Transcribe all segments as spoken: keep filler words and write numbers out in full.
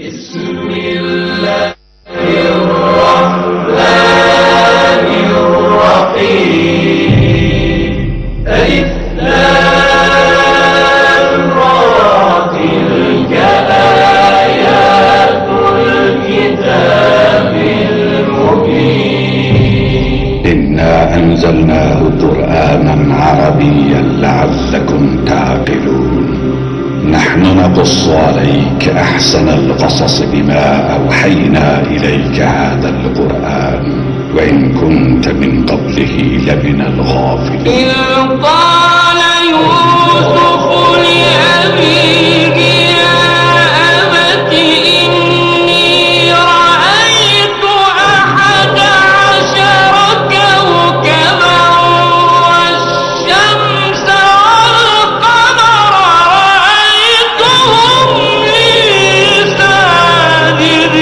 بسم الله الرحمن الرحيم. ألف لام را. تلك آيات الكتاب المبين. إنا أنزلناه قرآنا عربيا لعلكم تعقلون. نحن نقص عليك أحسن القصص بما أوحينا إليك هذا القرآن وإن كنت من قبله لمن الغافلين. إذ قال يوسف لأبيه يا أبت إني رأيت أحد عشر كوكبا والشمس والقمر رأيتهم لي ساجدين.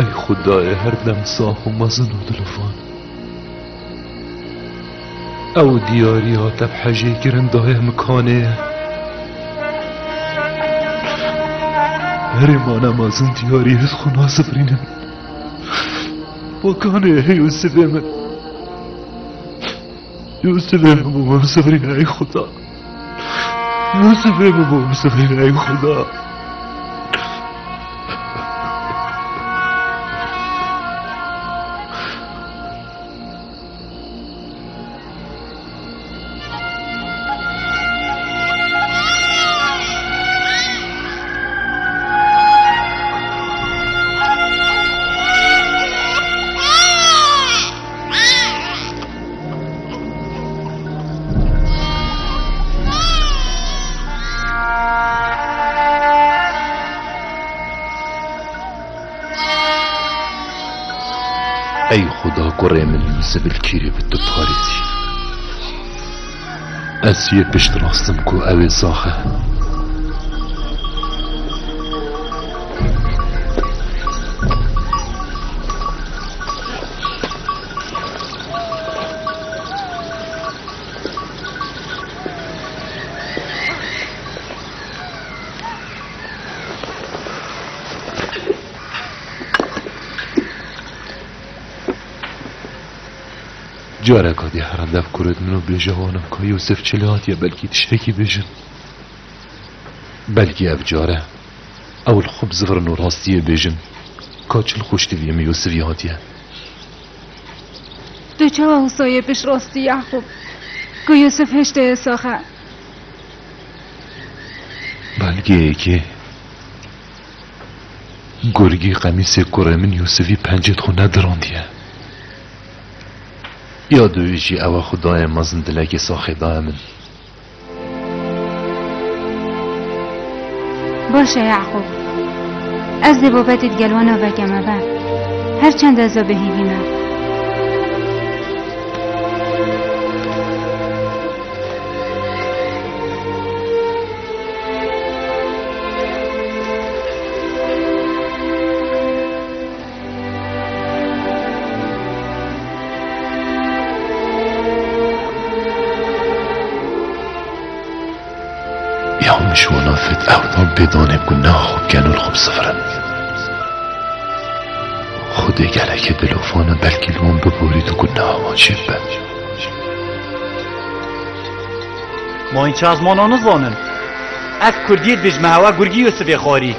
Ey Xwedayê her dem sax û mezin û dilovan. Ew diyariya te bi hejê kirin daye min kanê ye. Herê mane mezin diyariyê xwe nasifrînin. Bo kanê hê Yûsifê min. Yûsifê min bo min sifrîne ey Xuda. Yûsifê min bo min sifrîne ey Xuda. Ey Xuda, kurê min Yûsif li kîrê bi tu parêzî. Ez yê pişt rastim ku ew ê sax e. Careka dî here dev kurêt min û bêje wan im ka Yûsif çi lê hatiye, belkî tiştekî bêjin. Belkî ev care ew li xwe bizivirin û rastiyê bêjin ka çi li xweştiviyê min Yûsifî hatiye. Tu çawa wisa yê pişt rastî Yaqûb, ku Yûsif hişteye sax e? Belgeyekê gurgî qemîsê kurê min Yûsifî pencêt xwe nedirandiye. Ya duyê jî ew e xwe daye mezin dilekê saxê daye min. Baş e Yaqûb. Ez dê babetê digel wana veke me be. Her çend ez a bi hîvî me. Ya min ji wana fit ew dan pê danê ku neha xwe biken û li xwe bisivirin. Xwedê gelekê dilofan e, belkî li wan biborît û ku neha wan jê bibe. Ma hîn çi ez mana nizanim? Ez kurdiyê dibêjime hewe gurgî Yûsifê xwarî.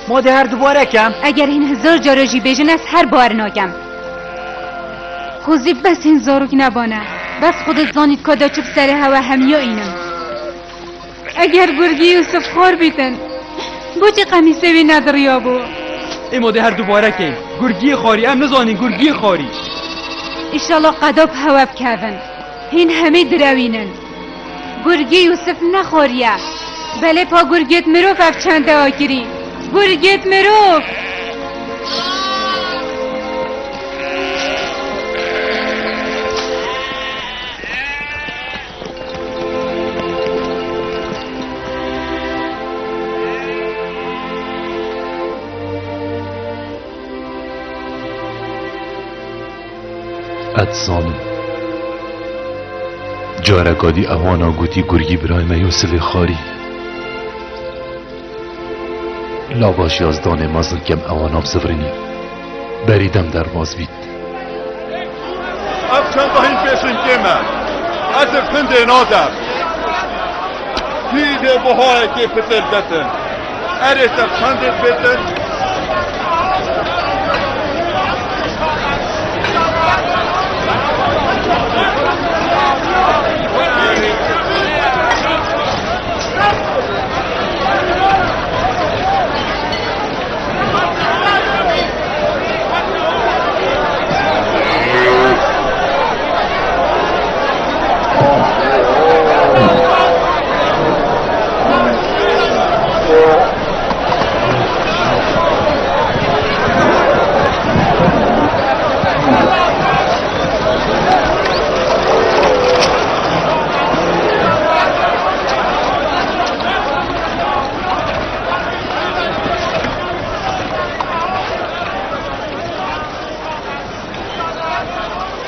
Ma dê her dubare kem? Eger hîn hezar cara jî bêjin ez her bawer nakem. Xwezî bes hîn zarok nebane. Bes xwe dizanît ka da çi bi serê hewe hemiya înim. Eger gurgî Yûsif xwar bîtin, boçî qemîsê wî nediriyabû? Ê ma dê her dubare keyin. Gurgiyê xwarî, em nizanîn gurgiyê xwarî. Îşallah qeda bi hewe bikevin. Hîn hemî direwînin. Gurgî Yûsif nexwariye. Belê pa gurgêt mirov ev çende akirî. Gurgêt mirov! Ez dizanim. Careka dî ewana gotî gurgî birayê me Yûsifê xwarî. Lava jî ez danê mezin kem ewana bizivirinî. Berî dem derbas bît. Ev çenda hîn pêşinkê me. Ez ê pindê nadim. Kî dê buhayekê pitil betin? Erê te çendê bêtin?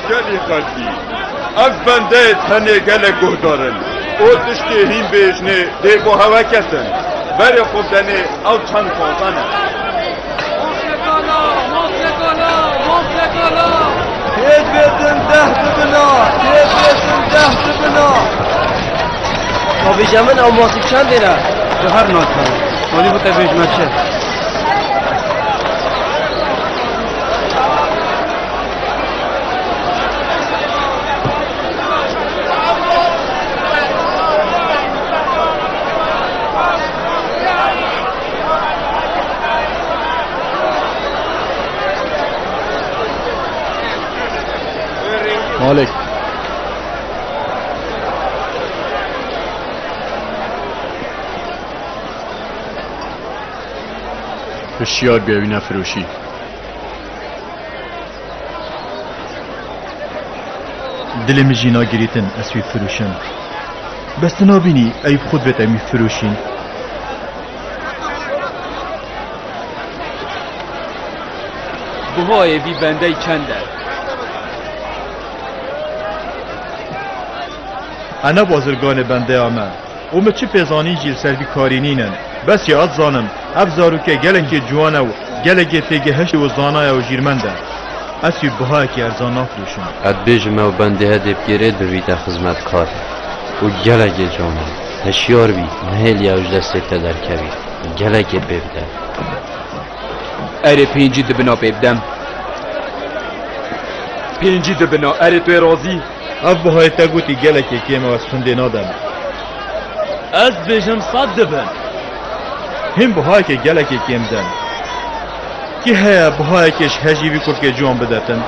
Gelî xelkî, ev bendeyê tenê gelek guhdar in û tiştê hîn bêjinê dê bo hewe ketin. Berê xwe denê ew çend taze ne. Têt bêtin deh dibina, têt bêtin deh dibina. Ka bêje min ew masî çendê ne? Tu her nazanim. Malî bo te bêjime çi? Malik. Hişyar be, ew nefiroşî. Dilê min jî nagirîtin ez wî firoşim. Bes tu nabînî Eyûb xwe dibêt em wî firoşîn? Buhayê vî bendey çend e? Ene bazirganê bendeya me. Û min çi pê zanîn jî li ser vî karî nînin. Bes ya ez zanim, ev zarokê gelekê ciwan e û gelekê têgihiştî û zana ye û jîrmend e. Ez wî bihayekî erzan nafroşim. Ez dibêjim ew bendê hedê bigêrê bibîte xizmetkar. Û gelekê can e. Hişyar bî, nehêlî ew ji destê te derkevî. Gelekê pê bide. Erê pêncî dibina pê bidem. Pêncî dibina, erê tu yê razî? Ev bihayê te gotî gelekê kêm e, ez findê nadim. Ez dibêjim sed dibin. Hîn bihayekê gelekê kêm din. Kî heye bihayekê ji hejî vî kurkê ciwan bidetin?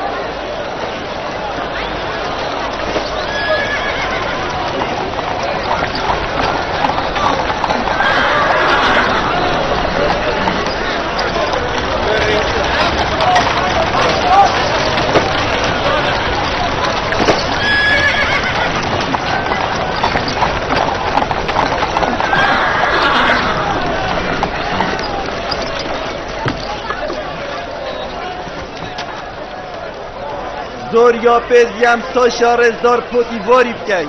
Zor ya pê diyem taşa rêzdar potî varî bikeyn.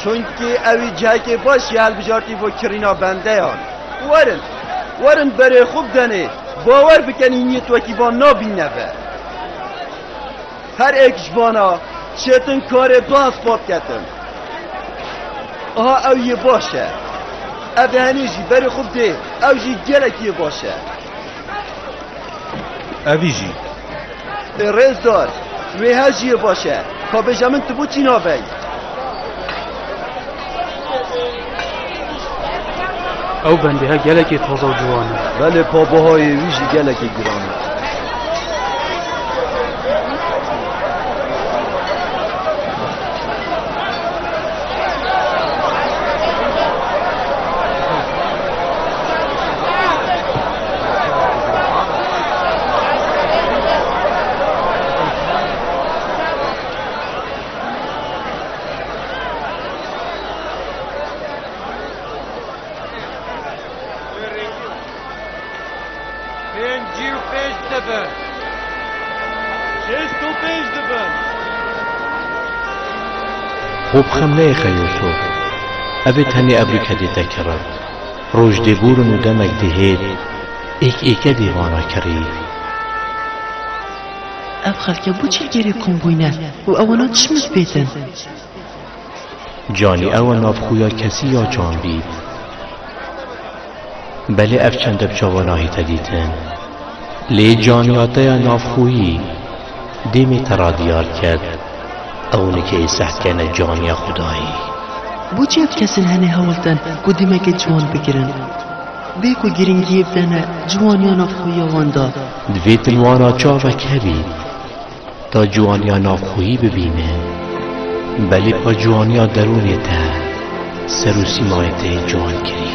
Çunkî ew ê cihekê baş ya hilbijartî bo kirîna bendeyan. Werin, werin berê xwe bidenê. Bawer bikenî niyet wekî van nabîne ve. Her êk ji vana çêtin karê du hespat ketin. Aha ew yê baş e. Ev henê jî berê xwe bidê, ew jî gelek yê baş e. Evî jî. Ê rêzdar, wê her jî yê baş e. Ka bêje min tu bo çî navey? Ew bendê he gelekê taze û ciwan e. Belê, pa bihayê wî jî gelekê giran e. Pêncî û pênc dibin. Şêst û pênc dibin. Xwe bi xem neyêxe Yûsûf. Ev ê tenê ebrûk hedê te kirin. Roj dê bûrin û demek dê hêt, êk êke dê vana kirî. Ev xelke bo çi li gerê kom bûyne û ewana çi min pêtin? Canî ew e navxwe ya kesî ya can bît. Belê ev çende bi çava nahête dîtin. Lê caniya te ya navxweyî dêmê te ra diyar ket. Ew nike yê seh kene caniya Xwedayî. Bo çi ev kesin henê hewltin ku dîmeke ciwan bigirin? Bê ku girîngiyê bidene ciwaniya navxweyiya wan de. Divêtin wana çavek hebît. Ta ciwaniya navxweyî bibîne. Belê pa ciwaniya derûnê te ser û sîmayê te yê ciwan kirî.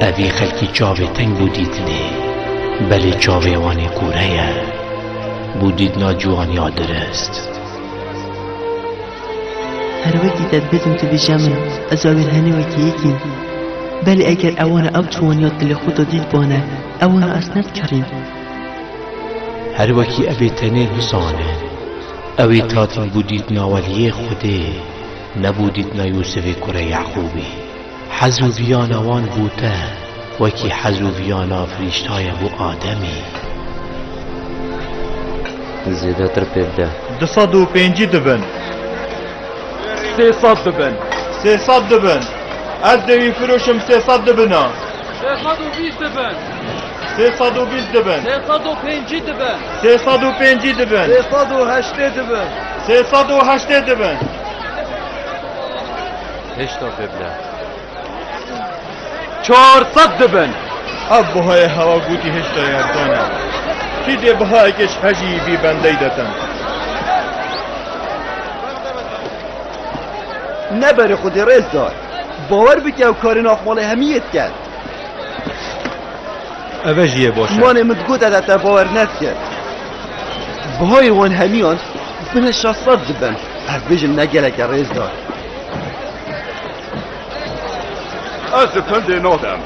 Evî xelkî çavê teng bo dîtinê, belê çavê wan ê kûre ye bo dîtina ciwaniya dirist. Her wekî te dibêjim tu bêje min, ez û ew ên henê wekî yekîn. Belê eger ewana ew ciwaniya dilê xwe de dît bane, ewana ez nedikerîm. Her wekî ev ê tenê bizane, ew ê hatîn bo dîtina weliyê Xwedê, ne bo dîtina Yûsifê kurê Yaqûbî. Hez û viyana wan bo te, wekî hez û viyana firîştayê bo Ademî. Zêdetir pê bide. Du sed û pêncî dibin. Sê sed dibin. Sê sed dibin. Ez dê wî firoşim, sê sed dibina. Sê sed û bîst dibin. Sê sed û bîst dibin. Sê sed û pêncî dibin. Sê sed û pêncî dibin. Sê sed û heştê dibin. Sê sed û heştê dibin. Hêşta pê bide. Çar sed dibin. Ev bihayê hewa gotî hêşta erzan e. Kî dê bihayekê ji hejî vî bendeyî detin? Ne berê Xwedê rêzdar. Bawer bike ew karê nav malê hemî yê diket. Eve jî yê baş e. Manê min digot ede te bawer nedikir. Bihayê wan hemiyan bine şeş sed dibin. Ez bêjim ne gelek e rêzdar. Ez di fendê nadim.